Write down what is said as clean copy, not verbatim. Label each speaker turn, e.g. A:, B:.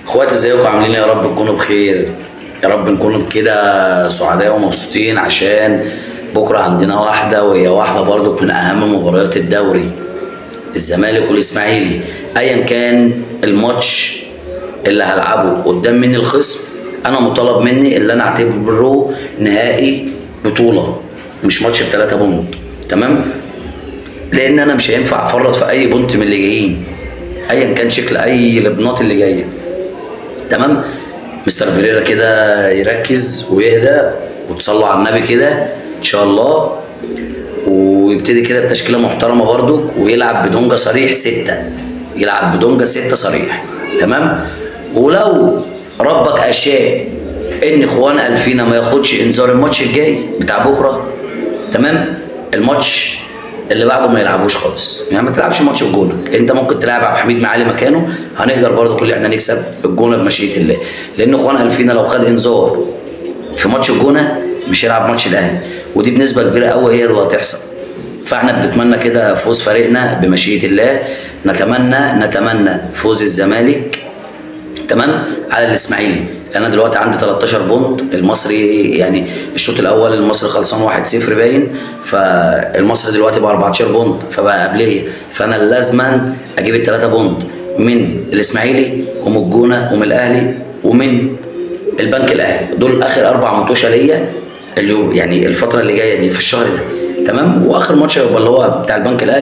A: اخواتي ازيكم عاملين؟ يا رب تكونوا بخير، يا رب نكون كده سعداء ومبسوطين عشان بكره عندنا واحدة، وهي واحدة برضو من اهم مباريات الدوري، الزمالك والاسماعيلي. ايا كان الماتش اللي هلعبه قدام مين الخصم، انا مطالب مني اللي انا اعتبره نهائي بطوله، مش ماتش ب3 point، تمام؟ لان انا مش هينفع افرط في اي point من اللي جايين، ايا كان شكل اي لبنات اللي جاية، تمام؟ مستر فيريرا كده يركز ويهدى وتصلوا على النبي كده ان شاء الله، ويبتدي كده بتشكيله محترمه برضك، ويلعب بدونجا صريح 6، يلعب بدونجا 6 صريح، تمام؟ ولو ربك اشاء ان خوان الفينا ما ياخدش انذار الماتش الجاي بتاع بكره، تمام؟ الماتش اللي بعده ما يلعبوش خالص، يعني ما تلعبش ماتش الجونه، انت ممكن تلعب عبد الحميد معالي مكانه، هنقدر برضه كل احنا نكسب الجونه بمشيئة الله، لان خوان الفينا لو خد انذار في ماتش الجونه مش هيلعب ماتش الاهلي، ودي بنسبة كبيرة قوي هي اللي هتحصل. فاحنا بنتمنى كده فوز فريقنا بمشيئة الله، نتمنى فوز الزمالك، تمام، على الاسماعيلي. انا دلوقتي عندي 13 point، المصري يعني الشوط الاول المصري خلصان 1-0 باين، فالمصري دلوقتي بقى 14 point، فبقى قبليه، فانا لازما اجيب ال3 point من الاسماعيلي ومن الجونه ومن الاهلي ومن البنك الاهلي، دول اخر 4 ماتشات ليا اللي يعني الفترة اللي جاية دي في الشهر ده، تمام؟ واخر ماتش هيبقى اللي هو بتاع البنك الاهلي.